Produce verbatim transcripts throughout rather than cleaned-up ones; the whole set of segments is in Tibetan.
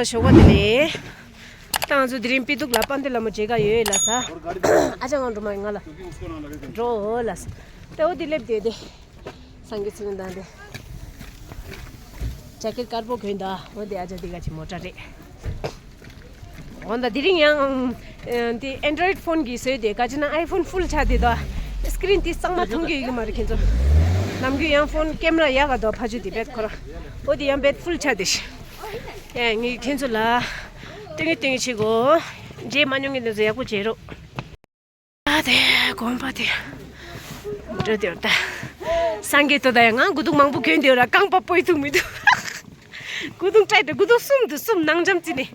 ཞོགས་པ་དེ་ནས། ད་ང་ཚོ་དེ་རིང་པི་ཏུག་ལ་པན་ཏི་ལ་མོ་མཇལ་ག་ཡོད་ལ་ས། ཨ་ཅག་ང་འགྲོ་མ་ང་ལ། འགྲོ་ལ་ས། ད་འོ་དེ་སླེབས་དེ་དེ། སངས་རྒྱས་ཚེ་རིང་དང་དེ། ཇ་ཀེར་དཀར་པོ་གོན་ད་འོ་དེ་ཨ་ཅག་དེ་ག་ཅི་མོ་ཊ་རེད། འོ་ད་དེ་རིང་ཡང་། དེ་Android phone གི་བཟོས་དེ་ག་ཅི་ན་iPhone full ཆགས་དེ་དོ། screen དེ་གཙང་མ་མཐོང་གི་ཡོད་གི་མ་རེད་ཁྱེད་ཚོ། ནམ་རྒྱུན་ཡང་phone camera ཡག་ག་དོ་ཕ་ཆུ་དེ་བེད་ཁོ་ར། འོ་དེ་ཡང་བེད་full ཆགས་དེ་ཤི། ཡ་ངས་ཁྱེད་ཚོ་ལ། སྟོན་གི་སྟོན་གི་བྱེད་གོ། རྗེས་མ་མྱོང་གི་འདི་ཚོ་ཡག་པོ་བྱེད་རོགས། ཨ་དེ་དགོན་པ་དེ། འགྲོ་དེ་ད། སངས་རྒྱས་དོ་ད་ཡ་ང་དགུ་ཐུག་མང་པོ་གྱོན་དེ་ར་རྐང་པ་སྤོས་ཐུག་མི་འདུག་དགུ་ཐུག་སྤྲད་དེ་དགུ་ཐུག་གསུམ་དུ་གསུམ་ནང་འཇམ་ཙི་ནི།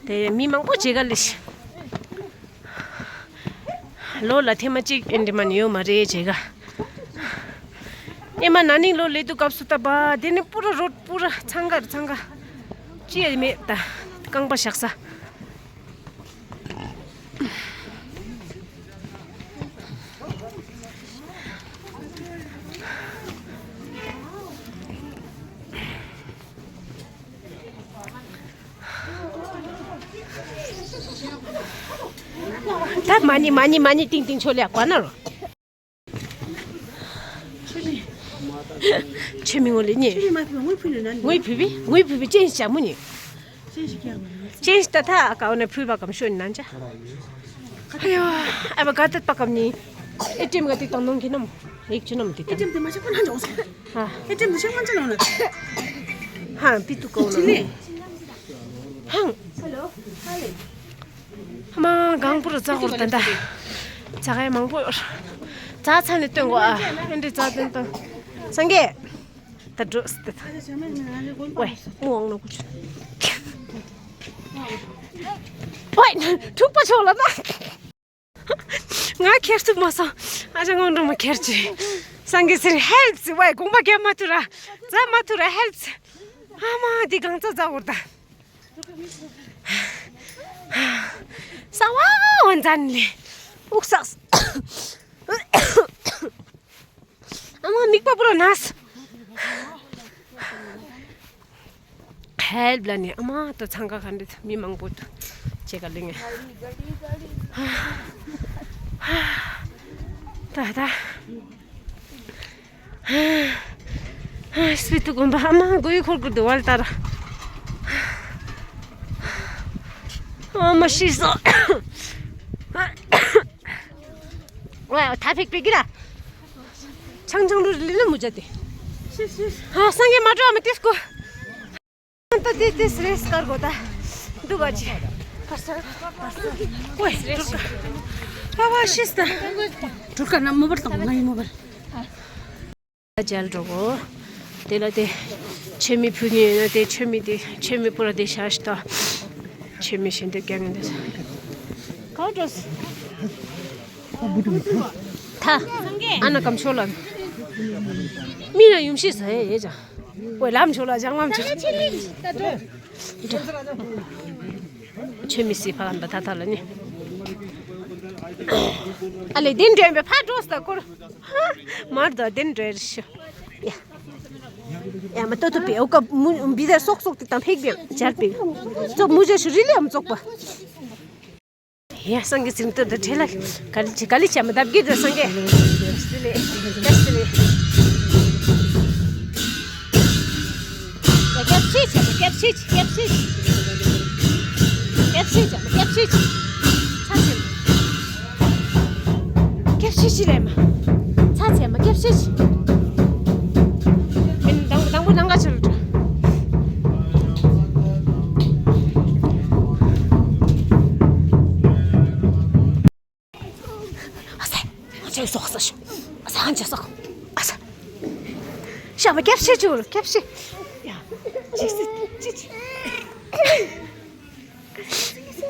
དེ་མི་མང་པོ་བྱེད་ག་ལས། ལོ་ལ་ཐེངས་མ་གཅིག་ཨེ་འདྲི་མ་ནི་ཡོད་མ་རེད་བྱེད་ག་ཨེ་མ་ན་ནིང་ལོ་ལས་དུ་སྐབས་སུ་བཏབ་པ་དེ་ནི་པུ་ར་རོད་པུ་ར་ཚང་ག་ར་ཚང་ག་ཅི་ཡ་མེད་ད་རྐང་པ་བཞག་ས། ད་མ་ནི་མ་ནི་མ་ནི་ཏིང་ཏིང་ཆོ་ལེ་གོ་ན་རོ། ཆེ་མི་ངོ་ལེ་ཉེ། ངོས་ཕུ་བི་ངོས་ཕུ་བི་ཅན་ཞྭ་མོ་ཉེ། ཅན་ཞིག་ཀྱང་མ་ནི། ཅན་ཞིག་ད་ཐ་ཨ་ཀའོ་ནས་ཕུ་བ་གམ་ཤོ་ནན་ཅ། ཨ་ཡོ། ཨ་བ་ག་ཏད་པ་གམ་ནི། ཨེ་ཊི་ཨེམ་ག་ཏི་དང་ནོང་གི་ནམ། ཡིག་ཆུ་ནམ་ཏི་དང་། ཨེ་ཊི་ཨེམ་དེ་མ་ཆག་པ་ན་འཇོག་སོང་། ཨེ་ཊི་ཨེམ་དེ་ཤེས་མ་ཆག་ནོང་ན། ཧང་པི་ཏུ་ཀའོ་ན། ཧང་། ཧ་ལེ། ཧ་མ་གང་པོ་རུ་རྩ་ཧོར་ད་ད། རྩ་གའི་མང་པོ་ཡོད། རྩ་ཚ་ནས་སྟོན་གོ་ཨ། ཨེ་འདྲི་རྩ་སྟོན་སྟོན། སངས་རྒྱས། ད་འགྲོ་སི་ཏི། ཝེ་མོ་ཝང་ནོ་ཀུ་ཆུ། ཝེ་འཁྲུག་པ་ཆོག་ལ་ན། ང་ཁྱེར་ཐུབ་མ་སོང་། ཨ་ཅག་ངོ་འགྲོ་མ་ཁྱེར་ཅི། སངས་རྒྱས་ཟེར་ཧེལ་པི་ཝེ་དགོངས་པ་རྒྱབ་མ་ཐུབ་ར། རྩ་མ་ཐུབ་ར་ཧེལ་པི། ཨ་མ་འདི་གང་ཚ་རྩ་བོར་ད། ས་བ་འོན་ཙན་ལེ། ཨུག་སག་ཨ་མ་མིག་པ་པུ་ར་ནས། ཧེལ་པི་ལ་ནི་ཨ་མ་ཏོ་འཚང་ཁ་ག་འདྲི་མི་མང་པོ་ཏོ་ཅེ་ག་ལི་ངེ། ད་ད། སྤི་ཏུ་དགོན་པ་ཨ་མ་གོ་ཡི་འཁོར་གུ་དུ་ཝལ་ཏར། ཨ་མ་ཤི་སོ། ཝེ་ད་ཕིག་ཕིག་གི་ར། ཆང་ཆང་རུ་ལི་ལི་མུ་ཇ་ཏེ། ཧ་སངས་རྒྱས་མ་འགྲོ་མི་ཏེ་སྐུ། ཏ་ཏེ་ཏེ་སི་རེས་ཀར་གོ་ད། འདུག་ག་ཅི། ཀོའི་སི་རེས། ཀ་བ་ཤིས་ད། འགྲུལ་ཀ་ན་མོ་བར་དང་ང་ཡི་མོ་བར། ཇལ་འགྲོ་གོ། དེ་ལ་དེ། ཆེ་མི་ཕུ་ཉེ་ན་དེ་ཆེ་མི་དེ་ཆེ་མི་པོ་ར་དེ་ཤ་ཤི་ད། ཆེ་མི་ཤིན་ཏུ་ཀྱང་འདི། ཀའོ་ཏོས། ཐ། ཨ་ན་ཀམ་ཤོ་ལ། མི་ན་ཡུམ་ཤི་ས་ཧེ་ཡེ་ཅང་། ཝེ་ལམ་ཤོ་ལ་ཅང་ལམ་ཤོ། ཆེ་མི་སི་ཕ་ལམ་པ་ཐ་ཐ་ལ་ནི། ཨ་ལེ་དེན་འདྲེན་པའི་ཕ་འགྲོ་ས་ད་ཀོར། མར་ད་དེན་འདྲེན་ཤོ། ཡ། ཡ་མ་ཏོ་ཏོ་པེ་ཨོ་ཀ་མུ་བི་དར་སོག་སོག་ཏི་དང་ཕེག་པེ་ཇར་པེ། ཙོ་མུ་ཇ་ཤུ་རི་ལེ་ཨམ་ཙོག་པ། ཡ་སངས་རྒྱས་ཚིམ་ཏོ་ད་ཁྲེ་ལ་ག་ལི་ཅི་ག་ལི་ཅི་མ་དབ་གི་ད་སངས་རྒྱས། སི་ལེ་ཏ་སི་ལེ། ཡ་སྐྱབས་ཤིག་ཅི་སྐྱབས་ཤིག་ཅི་སྐྱབས་ཤིག་ཅི། སྐྱབས་ཤིག་ཅི་སྐྱབས་ཤིག་ཅི། ཚ་ཆེན། སྐྱབས་ཤིག་ཅི་ལེ་མ། ཚ་ཆེན་མ་སྐྱབས་ཤིག་ཅི། མིན་དང་པོ་དང་པོ་ནང་ག་ཆ་རུ་འགྲོ། ཨ་སེ། ཨ་ཅག་སོག་ས་ཤོ། ཨ་སེ་ཨ་ཅག་སོག་ཨ་སེ། ཤ་མ་སྐྱབས་ཤིག་ཅི་ལ་སྐྱབས་ཤིག་ཡ། ཅི་སི་ཅི་ཅི།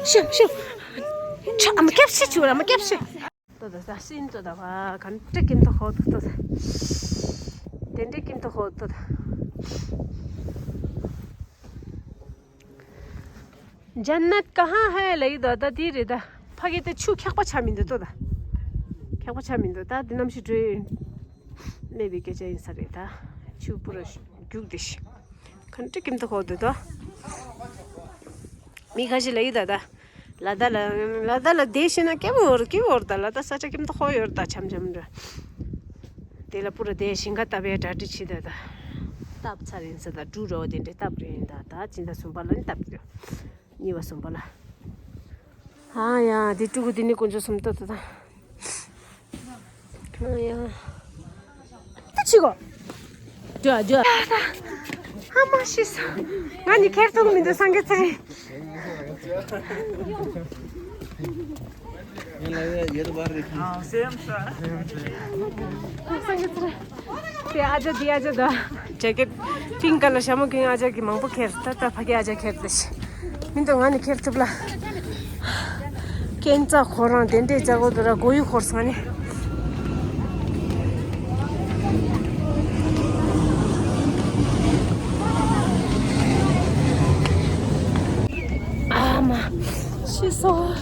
ཤ་ཤ། ཤ་མ་སྐྱབས་ཤིག་ཅི་ལ་མ་སྐྱབས་ཤིག་ཏོ་ད་ས་སིན་ཏོ་ད་བ་གན་ཏྲེ་ཀིན་ཏོ་ཧོ་ཏོ་ཏོ་ད། དེ་འདྲེ་ཀིན་ཏོ་ཧོ་ཏོ་ད། ཇན་ནད་ཀ་ཧ་ཧེ་ལ་ཡི་ད་ད་དེ་རེད་ད། ཕ་གི་ད་ཆུ་འཁྱག་པ་ཆ་མི་འདུག་ཏོ་ད། འཁྱག་པ་ཆ་མི་འདུག་ད་དེ་གནམ་གཤིས་དྲོད་གནས་པའི་སྐད་ཆ་ཡིན་ས་རེད་ད། ཆུ་པུ་ར་ རྒྱུག་དེ་ཤི། ག་འདྲ་ཁྱིམ་དུ་ཁོག་དུ་དོ། མི་ཁ་ཤས་ལ་ཡི་ད་ད། ལ་ད་ལ་ལ་ད་ལ་དེ་ཤི་ན་སྐྱིད་པོ་ཡོད་སྐྱིད་པོ་ཡོད་ད། ལ་ད་ས་ཆ་ཁྱིམ་དུ་ཁོག་ཡོད་ད་འཆམ་འཆམ་འདྲ། དེ་ལ་པུ་ར་དེ་ཞིང་ཁ་བཏབ་པའི་གྲ་སྒྲིག་བྱེད་ད་ད། བཏབ་ཚར་ཡིན་ས་ད་འབྲུ་རོ་དེ་འདྲ་བཏབ་རེད་ཡིན་ད། ད་སྤྱི་ཟླ་གསུམ་པ་ལ་ནི་བཏབ་རྒྱུ། གཉིས་པ་གསུམ་པ་ལ། ཨ་ཡ་དེ་ཕྲུ་གུ་དེ་ནི་དཀོན་མཆོག་གསུམ་ལྟ་ད་ད། ཨ་ཡ། ད་ཅི་གོ། འགྲོ་འགྲོ། ཨ་མ་ཤི་ས། ང་ནི་ཁེར་ཐུག་མི་འདུག་སངས་རྒྱས་ཚེ་རིང་། ཡེ་ལ་ཡེ་ཡེ་རུ་བར་རེ་ཁི། སངས་རྒྱས་ཚེ་རིང་། དེ་ཨ་ཅག་དེ་ཨ་ཅག་ད། ཇེ་ཀེད་ཕིང་ཀ་ལར་ཤ་མོ་ཀིང་ཨ་ཅག་གི་མང་པོ་ཁྱེར་ད་ད་ཕ་གི་ཨ་ཅག་ཁྱེར་ད་ཤི། མི་འདུག་ང་ནི་ཁྱེར་ཐུབ་ལ། ཁྱེད་ཚ་ཁོ་རང་དེ་འདྲས་ཅག་གོ་དུ་ར་གོ་ཡུ་ཁོར་སང་ནི། ཨ་མ་ཤི་སོ།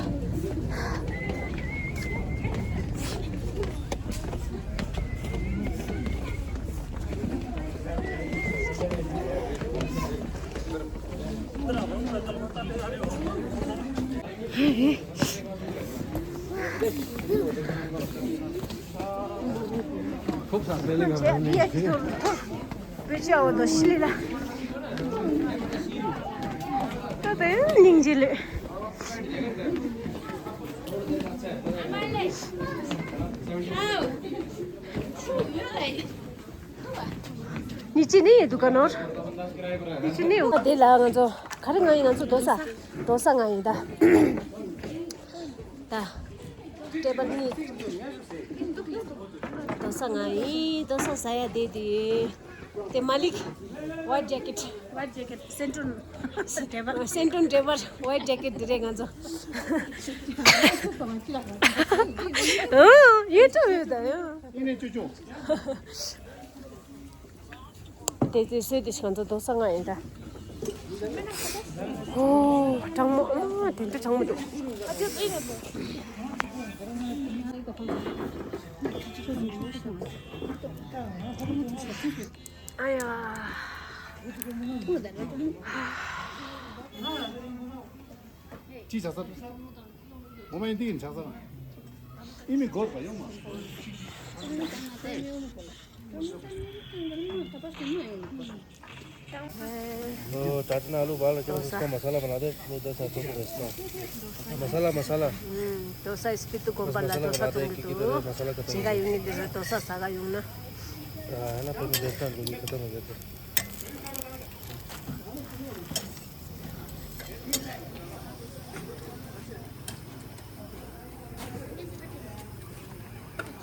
ཉི་ཅི་ནི་དུ་ག་ནོར། ཉི་ཅི་ནི་དེ་ལ་ང་ཚོ་ག་རེ་ང་ཡིན། ང་ཚོ་རྡོ་ས་རྡོ་ས་ང་ཡིན་ད། ད། ཊེ་བལ་ནི། རྡོ་ས་ང་ཡིན། རྡོ་ས་ཟ་ཡ་དེ་དེ། དེ་མ་ལིག་ཝའིཊ་ཇེ་ཀེཊ། ཝའིཊ་ཇེ་ཀེཊ་སེན་ཊོན་ཌེ་བར། སེན་ཊོན་ཌེ་བར་ཝའིཊ་ཇེ་ཀེཊ་དེ་རེད་ང་ཚོ། ཡུ་ཊུབ་ཡོད་ད་ཡོ། དེ་དེ་སོས་དེ་ང་ཚོ་རྡོ་ས་ང་ཡིན་ད། ཨོ་གྲང་མོ་ཨ་དེ་འདྲ་གྲང་མོ་འདུག་ཨ་ཡ། ཅི་བྱ་ས། ངོ་མ་ཡིན་འདི་ཡིན་བྱ་ས། ཨི་མི་སྒོར་བ་ཡོང་མ། ལོ་ད་ཅི་ན་ཨ་ལུ་བ་ལ་ཅི་ན་སི་ཀོ་མ་ས་ལ་བ་ན་དེ་ལོ་དེ་ས་ཐོ་ཐོ་རེ་སི་ཏོ་མ་ས་ལ་མ་ས་ལ། ཨུམ། རྡོ་ས་སི་པི་ཏུ་གོམ་པ་ལ་རྡོ་ས་ཐོང་གི་འདུག་ཇི་ག་ཡོང་ནི་འདི་རེད། རྡོ་ས་ཟ་ག་ཡོང་ན། ཨ་ན་པེ་ཏུ་རེ་སི་ཏོ་རེན་ཊི་གི་ཁ་ཏོ་མ་གི་ཏོ།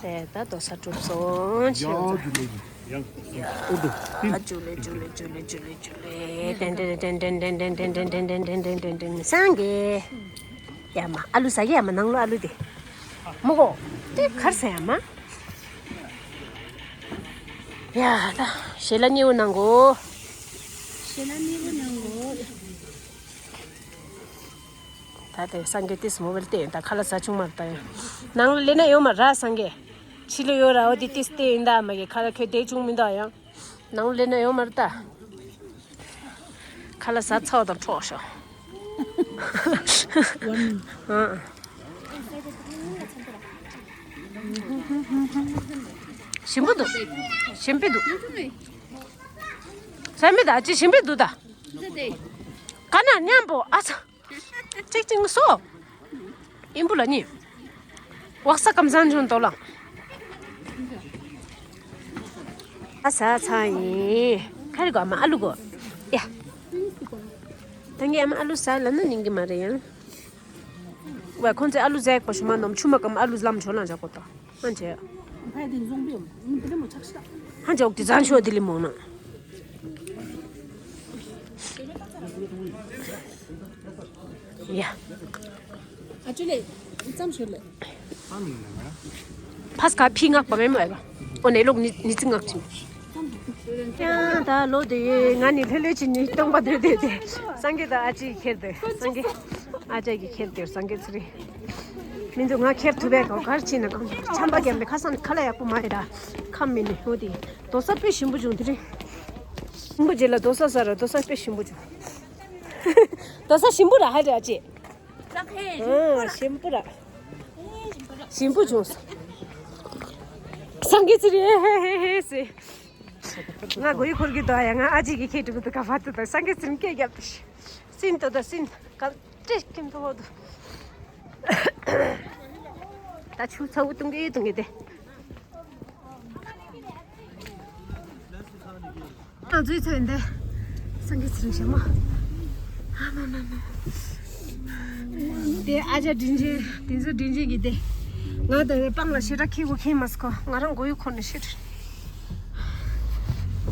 རེད་ད། རྡོ་ས་གྲུབ་སོང་། ཡང་ཇུ་ལེ་ཇུ། ཡང་ཨོ་དོ། ཨ་ཇུ་ལེ་ཇུ་ལེ་ཇུ་ལེ་ཇུ་ལེ་ཇུ་ལེ། ཏན་ཏན་ཏན་ཏན་ཏན་ཏན། སངས་རྒྱས། ཡ་མ་ཨ་ལུ་ཟ་གི་ཡ་མ་ནང་ལོ་ཨ་ལུ་དེ། མོ་གོ། དེ་གར་ཟ་ཡ་མ། ཡ་ད་ཞེ་ལ་ཉེ་བོ་ནང་གོ། ཞེ་ལ་ཉེ་བོ་ནང་གོ། ད་དེ་སངས་རྒྱས་ཏིས་མོ་བལ་ཏེ་ད་ཁ་ལ་ཟ་ཆུང་མར་ད་ཡང་། ནང་ལ་ལེ་ན་ཡོད་མ་ར་སངས་རྒྱས། ཕྱི་ལོ་ཡོད་ར་འོ་དེ་ཏིས་ཏེ་ཡིན་ད་མ་གི་ཁ་ལ་ཁྱོད་དེ་ཆུང་མི་འདུག་ཡང་། ནང་ལ་ལེ་ན་ཡོད་མ་ར་ད། ཁ་ལ་ཟ་ཚའོ་དང་འཕྲོག་ཤོག་ཨང་། ཞིམ་པོ་འདུག་ཞིམ་པོ་འདུག་ཟ་མི་ད་ཅི་ཞིམ་པོ་འདུག་ད། ག་ན་མཉམ་པོ་ཨ་ཚ། གཅིག་གཅིག་སོ། ཨིན་བུ་ལ་ནི། ཝག་ས་ཀམ་སང་ཆུང་དོ་ལང་། ཨ་ས་ཚ་ཡིན། ཁ་རི་གོ་ཨ་མ་ཨ་ལུ་གོ། ཡ། ད་ངས་ཨ་མ་ཨ་ལུ་ཟ་ལ་ན་ཉིན་གི་མ་རེད་ཡང་། ཝེ་ཁོང་ཚོས་ཨ་ལུ་ཟ་ཡག་པ་ཞུ་མ་ནོམ་ཆུ་མ་ཀམ་ཨ་ལུ་ལམ་ཆོ་ལང་ཇག་གོ་ཏོ། ཧན་ཆེ། ཧན་ཆོག་དེ་ཛང་ཆོག་དེ་ལི་མོང་ན། ཡ། ཨ་ཅུ་ལེ། ཙམ་ཞུ་ལེ། ཕ་སྐབས་ཕི་ངག་པ་མེ་མོ་ཨེ་ག་ཨོ་ནེ་ལོག་ནི་ནི་ཙི་ངག་ཅིང་། ཡང་ད་ལོ་དེ་ང་ནི་ལྷོད་ལྷོད་ཅིག་ནི་སྟོང་པ་སྡོད་སྡོད་དེ། སངས་རྒྱས་དང་ཨ་ཅེ་ཁྱེར་དེ་སངས་རྒྱས་ཨ་ཅག་གིས་ཁྱེར་དེ་སངས་རྒྱས་ཚེ་རིང་། མི་འདུག་ང་ཁྱེར་ཐུབ་པས་ག་གར་ཕྱིན་ན་གང་ཆམ་པ་བརྒྱབ་ནས་ཁ་སང་ཁ་ལག་ཡག་པོ་མ་རེད་ད། ཁམས་མི་ནི་འོ་དེ་རྡོ་ས་དཔེ་ཞིམ་པོ་བྱུང་དེ་རིང་། ཞིམ་པོ་བྱེད་ལ་རྡོ་ས་ཟ་ར། རྡོ་ས་དཔེ་ཞིམ་པོ་བྱུང་། རྡོ་ས་ཞིམ་པོ་ར་ཧ་ར་ཅེ། ཨ་ཞིམ་པོ་ར། ཞིམ་པོ་བྱུང་སོང་། སངས་རྒྱས་ཚེ་རིང་ཧེ་ཧེ་ཧེ་ཟེར། ང་མགོ་ཡུ་འཁོར་གི་འདུག་ཡ། ང་ཨ་ཅེ་གི་ཁྱེད་ཀྲུག་གི་འདུག་ག་བ་ཏུ་དང་སངས་རྒྱས་ཚེ་རིང་སྐད་རྒྱབ་ཏུ་ཤི། སིན་ཏོ་ད་སིན་ག་ཏྲེ་ཀིམ་ཐོ་བོ་དུ། ད་ཆུ་ཚ་བོ་བཏུང་གི་བཏུང་གི་དེ། ང་ཚོའི་ཚོད་འདི་སངས་རྒྱས་ཚེ་རིང་ཞེ་མོ། ཨ་མ་མ་མ། དེ་ཨ་ཅག་དྲིན་ཆེན། དེ་ཚོ་དྲིན་ཆེན་གྱི་དེ། ང་དང་པང་ལ་ཞེ་དྲག་ཁྱི་གོ་ཁྱི་མ་སྐོ། ང་རང་མགོ་ཡུ་འཁོར་ནས་ཤི་ད།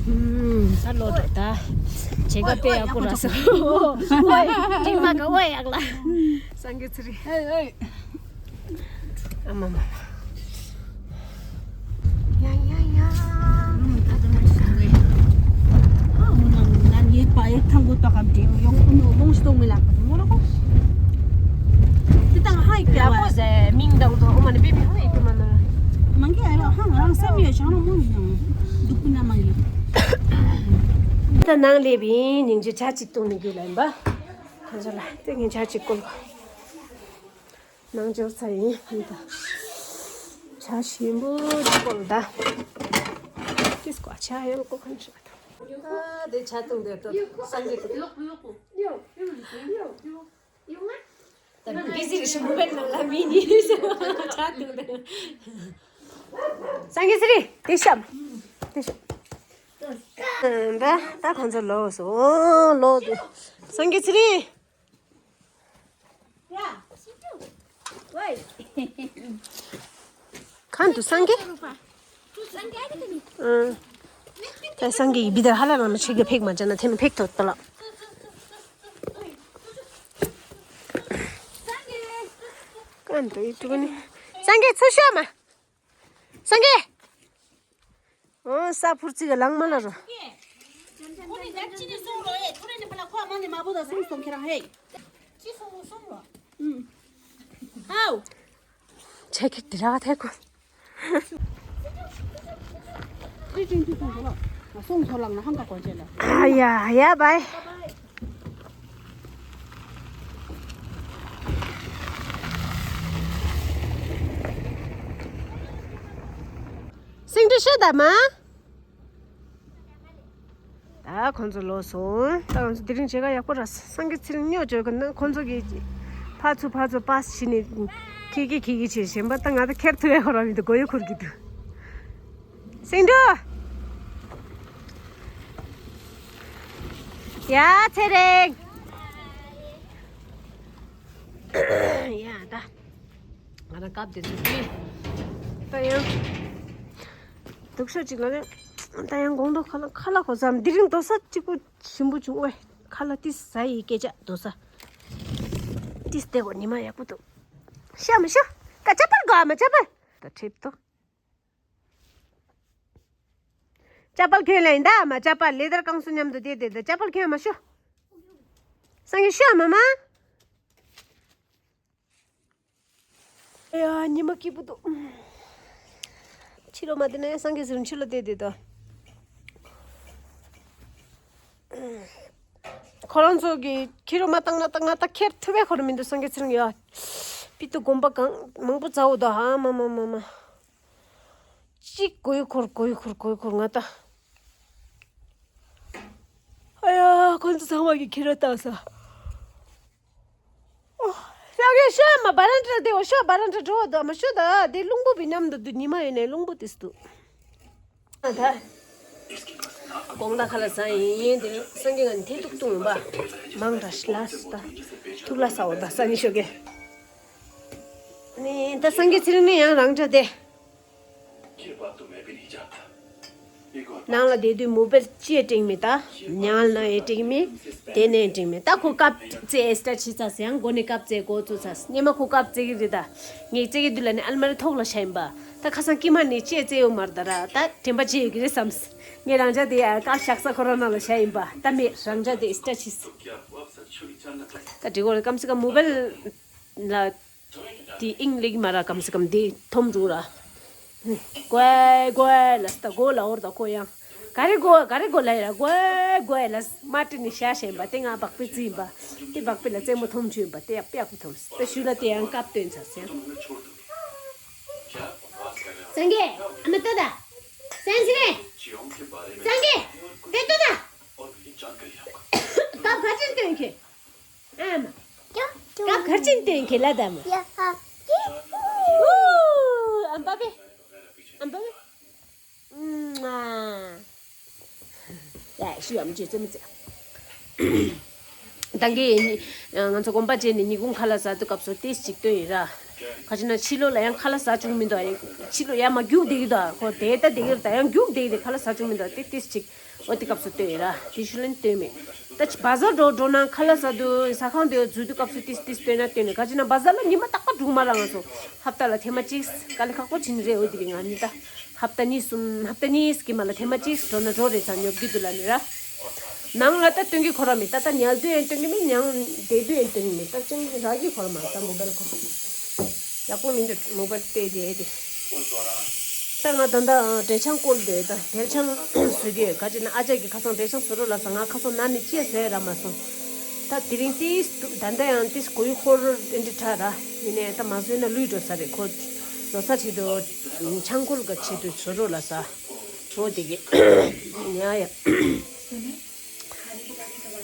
ད་ལོ་དྲོ་ད། བྱེད་ག་དཔེ་ཡག་པོ་ར་སོ། ཨོ་ཡ་ཀྲིག་མ་ག་ཨོ་ཡག་ལ། སངས་རྒྱས་ཚེ་རིང་། ཨ་མ་མ་མ། ཡ་ཡ་ཡ། ཨ་འོ་ན་ན་ངའི་པ་ཡི་ཐང་གོ་ཏོག་གམ་དེ་ཡོང་ཁུ་ནོ་ལོང་ཤི་ཏོང་མི་ལ་ཁུ་མོ་རོ་ཁོ། དེ་དང་ཧ་ཡི་ཀ་ཡ་བ། པོ་ཟེ་མིང་དང་དོ་ཨོ་མ་ནི་པེ་མི་ཧོ་ཡི་ཀ་མ་ན། མང་གི་ཨ་རོ་ཧ་ང་རང་བསམ་ཡོད་ཤང་རོ་མོ་ཡིན་ནང་། སྡུག་པོ་ན་མ་ཡིན། ད་ནང་ལེབ་ཡིན་སྙིང་རྗེ་ཇ་གཅིག་བཏུང་ནི་རྒྱུ་ལ་ཡིན་པ། ཁོང་ཚོ་ལ་ཏེ་ངས་ཇ་གཅིག་བསྐོལ་གོ། ནང་འབྱོར་ཚར་ཡིན་ད། ཇ་ཞིམ་པོ་གཅིག་བསྐོལ་ད། ཏིས་ཀོ་ཇ་ཡང་བསྐོལ་ཁན་ཞིག་ད། ཨ་དེ་ཇ་བཏུང་དེ་ཏོ་སངས་རྒྱས་ཏེ། ད་བི་ཟི་རེ་ཞིམ་པོ་བེད་ནང་ལ་མི་ནི་ཟེར་བ་ཇ་བཏུང་དེ། སངས་རྒྱས་ཚེ་རིང་དེ་ཤམ། དེ་ཤམ། ད་ད་ཁོང་ཚོ་ལོག་སོང་། ལོག་འདུག་སངས་རྒྱས་ཚེ་རིང་། གང་དུ་སངས་རྒྱས། ཨང་། ད་སངས་རྒྱས་ཡི་བི་དར་ཧ་ལ་ལ་མ་ཆེ་གི་ཕེག་མ་ཅན་ན་ཐེ་ནི་ཕེག་ཐོག་ཏུ་ལ། གང་དུ་ཡི་དུ་ནི། སངས་རྒྱས་ཚུར་ཤོག་མ། སངས་རྒྱས། ཨོ་ས་ཕུར་ཚིག་ག་ལང་མ་ལ་རོ། ཁོ་ནི་ད་ཅི་ནི་སོང་རོ་ཨེ། ཐོ་རེ་ནི་ཕ་ལ་ཁོ་ཨ་མ་ནི་མ་བུ་ད་སོང་སོང་ཁྱེད་རང་ཧེ། ཅི་སོང་སོང་རོ། ཨུམ། ཨའོ། ཆེ་ཁེ་དི་ར་ཐེ་ཁོ། ཁྲི་ཅིང་ཐུ་སོང་སོང་ལ། སོང་སོང་ལ་ང་ཧང་ག་གོ་ཅེ་ལ། ཨ་ཡ་ཡ་བའི། སིང་ཏུ་ཤོད་ད་མ། ད་ཁོང་ཚོ་ལོག་སོང་། ད་ང་ཚོ་དེ་རིང་བྱེད་ག་ཡག་པོ་ར། སངས་རྒྱས་ཚེ་རིང་སྨྱོ་བྱོས་གི་ན་ཁོང་ཚོ་གི་ཕར་ཚུར་ཕར་ཚུར་པཱས་བྱས་ནས་ཁྱི་ཁྱི་ཁྱི་ཁྱི་བྱས་གཞན་པ་ད་ང་ད་ཁྱེར་ཐུབ་ཡ་ཁོ་ར་མི་འདུག་མགོ་ཡུ་འཁོར་གི་འདུག་སེང་འབྲུག་ཡ་ཚེ་རིང་། ཡ་ད། ང་རང་སྐབས་དེ་ཚོ་ཀི། ད་ཡང་། སྡུག་ཤོས་ཅིག་ལ་ནི། ད་ཡང་དགོང་དྲོ་ཁ་ལག་ཁ་ལག་གོ་ཙམ་དེ་རིང་རྡོ་ས་གཅིག་པུ་ཞིམ་པོ་བྱུང་བས། ཁ་ལག་ཏིས་ཟ་ཡི་སྐད་ཆ་རྡོ་ས། ཏིས་དེ་གོ་ཉི་མ་ཡག་པོ་འདུག་ཤ་མ་ཤ། ཀ་ཅ་པར་གོ་མ་ཅ་པར། ད་ཁྲིབ་ཏོ། ཅ་པལ་ཁྱོད་ལ་ཡིན་ད་མ་ཅ་པལ་ལེ་དར་ཀང་སུ་མཉམ་དུ་བསྡད་དེ་ད་ཅ་པལ་ཁྱོད་མ་ཤོ། སང་གི་ཤོ་མ་མ། ཡ་ཉི་མ་སྐྱིད་པོ་འདུག་ཕྱི་ལོགས་མ་བསྡད་ན་ཡང་སང་གི་ཟུར་ཕྱི་ལོགས་བསྡད་དེ་ད། ཁོ་རང་ཚོ་གི་ཁྱི་རོ་མ་བཏང་ན་ད་ང་ད་ཁྱེར་ཐུབ་པའི་ཁོ་རང་མི་འདུག་སང་གི་ཚེ་རིང་ཡ། པི་ཏུ་དགོན་པ་གང་མང་པོ་ཛའོ་ད་ཧ་མ་མ་མ་མ། གཅིག་གོ་ཡུ་འཁོར་གོ་ཡུ་འཁོར་གོ་ཡུ་འཁོར་ང་ད། ཨ་ཡ་ཁོ་ཚོ་ཚང་མ་གི་ཁྱི་རོ་བཏང་ས། ཨོ། ཡ་གི་ཤོ་མ་བ་རན་ཏྲ་དེ་འོ་ཤོ་བ་རན་ཏྲ་འགྲོ་བ་དོ་མ་ཤོ་ད་དེ་རླུང་བུ་བི་ནམ་དུ་དུ་ཉི་མ་ཡོད་ནས་རླུང་བུ་དིས་དུ། ད། དགོང་དག་ཁ་ལག་ཟ་ཡིན་དེ་སང་གི་ང་ནི་ཐེ་ཐུག་བཏུང་བ། མང་དྲ་ཤི་ལ་སི་ད། ཐུག་ལ་ས་འོ་ད་ས་ནི་ཤོ་གེ། ནི་ད་སང་གི་ཚེ་རིང་ནི་ཡང་རང་འདྲ་དེ། ནང་ལ་བསྡད་དུས་མུ་བེར་ཅི་ཡང་སྤྲིང་མེད་ད། ཉལ་ན་ཡང་སྤྲིང་མེད། དེ་ནས་སྤྲིང་མེད་ད་ཁོ་ཀབ་ཙེ་ཨེ་སི་ཏྲ་ཕྱི་ཚ་ཟེར་ཡང་མགོ་ནས་ཀབ་ཙེ་གོ་ཚུ་ཚ་སྙེ་མ་ཁོ་ཀབ་ཙེ་གི་རི་ད། ངས་ཙེ་གི་དུས་ལ་ནི་ཨལ་མ་རི་ཐོག་ལ་ཤ་ཡིན་པ། ད་ཁ་སང་ཀི་མ་ནི་ཅི་ཡང་ཙེ་ཡོད་མར་ད་ར་ད་དྲན་པ་ཅི་ཡོད་གི་རེད་བསམས། ངས་རང་ཅག་དེ་ཡ་ཀ་ཤག་ས་ཁོ་རོ་ན་ལ་ཤ་ཡིན་པ་ད་མེད་རང་ཅག་དེ་ཨེ་སི་ཏྲ་ཕྱི། ད་འགྲིག་གོ་རེད་ཀམ་སེ་ཀམ་མུ་བེལ། ལ། དེ་ཨིང་ལེགས་མ་ར་ཀམ་སེ་ཀམ་དེ་ཐོམ་འགྲོ་ར། ཀོའི་ཀོའི་ལ་སྟ་གོ་ལ་འོར་ད་ཀོ་ཡང་ ག་རེ་གོ་ག་རེ་གོ་ལ་ཡ་གོ་གོ་ཡ་ལ་མ་ཏི་ནི་ཤ་ཞེན་པ་དེ་ང་བག་པའི་རྩི་ཡིན་པ། དེ་བག་པའི་ལ་རྩེད་མོ་འཐོམ་ཆུ་ཡིན་པ་དེ་ཡག་པ་ཡག་པོ་འཐོམ་དེ་ཤུ་ལ་དེ་ཡང་སྐབས་སྟོན་ཚར་སེ། སངས་རྒྱས་ཨ་མ་ལྟོས་ད། སངས་རྒྱས། སངས་རྒྱས། དེ་ལྟོས་ད། སྐབས་ག་ཅིན་སྟོན་ཁྱེད། ཨ་མ། སྐབས་ག་ཅིན་སྟོན་ཁྱེད་ལ་ད་མ། ཨུ། ཨམ་པ་པེ། ཨམ་པ་པེ། ཡ་ཤི་ཡ་མི་བྱེད་ཙེ་མི་ཙེ། ད་གིན་ང་ཚོ་དགོན་པ་བྱས་ནས་ཉིན་གུང་ཁ་ལག་ཟ་དུས་སྐབས་སུ་ཏིས་གཅིག་སྟོན་ཡིན་ར། ཁ་ཅིག་ན་ཕྱི་ལོགས་ལ་ཡང་ཁ་ལག་ཟ་བཅུག་མི་འདུག་ཨ་ཡ། ཕྱི་ལོགས་ཡ་མ་རྒྱུག་བསྡད་ཀྱི་འདུག་ཨ་ཁོ་དེ་ལྟ་བསྡད་ཀྱི་རེད། ད་ཡང་རྒྱུག་བསྡད་ཀྱི་རེད། ཁ་ལག་ཟ་བཅུག་མི་འདུག་ཨ་དེ་ཏིས་གཅིག་འོ་དེ་སྐབས་སུ་སྟོན་ཡིན་ར། དེ་ཤུ་ལན་སྟོན་མེད། ད་ཅི་བ་ཟར་འགྲོ་འགྲོ་ན་ཁ་ལག་ཟ་དུས་ཟ་ཁང་དེ་འཛུལ་དུས་སྐབས་སུ་ཏིས་ཏིས་སྟོན་ན་སྟོན་ནས་ག་ཅི་ན་བ་ཟར་ལ་ཉི་མ་རྟག་པར་འགྲོ་གི་མ་རེད། ང་ཚོ་ཧབ་ཏ་ལ་ཐེངས་མ་གཅིག་དཀའ་ལས་ཁག་པོ་བྱེད་ནི་རེད། འོ་དེ་རིང་ང་ཉི་ད་ཧབ་ཏ་གཉིས་གསུམ་ཧབ་ཏ་གཉིས་ཀྱི་མ་ལ་ཐེངས་མ་གཅིག་འགྲོ་ན་འགྲོ་རེད་ཙང་ཉོབ་ཀྱི་འདུག་ལབ་ནི་ར། ནང་ལ་ད་སྟོན་གྱི་ཁོ་ར་མེད། ད་ད་ཉལ་དུས་ཡང་སྟོན་གྱི་མེད། ཉང་བསྡད་དུས་ཡང་སྟོན་གྱི་མེད། ད་ཅང་རག་གི་ཁོ་ར་མ་ད་མོ་བལ་ཁོ། ཡག་པོ་མི་འདུག་མོ་བལ་བལྟས་དེ་དེ། ད་ང་ད་ད་འབྲས་ཆང་བསྐོལ་དེ་ད་འབྲས་ཆང་བཟོ་གི་ཡོད། ག་ཅི་ན་ཨ་ཅག་གི་ཁ་སང་འབྲས་ཆང་བཟོ་རོགས་ལ་ས་ང་ཁ་སང་ན་ནི་ཅི་ཡ་ཟས་ར་མ་སོང་། ད་དེ་རིང་ཏིས་ད་ད་ཡང་ཏིས་གོ་ཡུ་ཁོར་ཨེ་འདྲི་ཁྲ་ར་ཡིན་ནས་ད་མ་བཟོས་ན་ལུས་འགྲོ་ས་རེད། ཁོ་ལོ་ས་ཆེད་དུ་ཆང་བསྐོལ་ག་ཆེད་དུ་བཟོ་རོགས་ལ་ས་འོ་དེ་གི་ཉ་ཡ།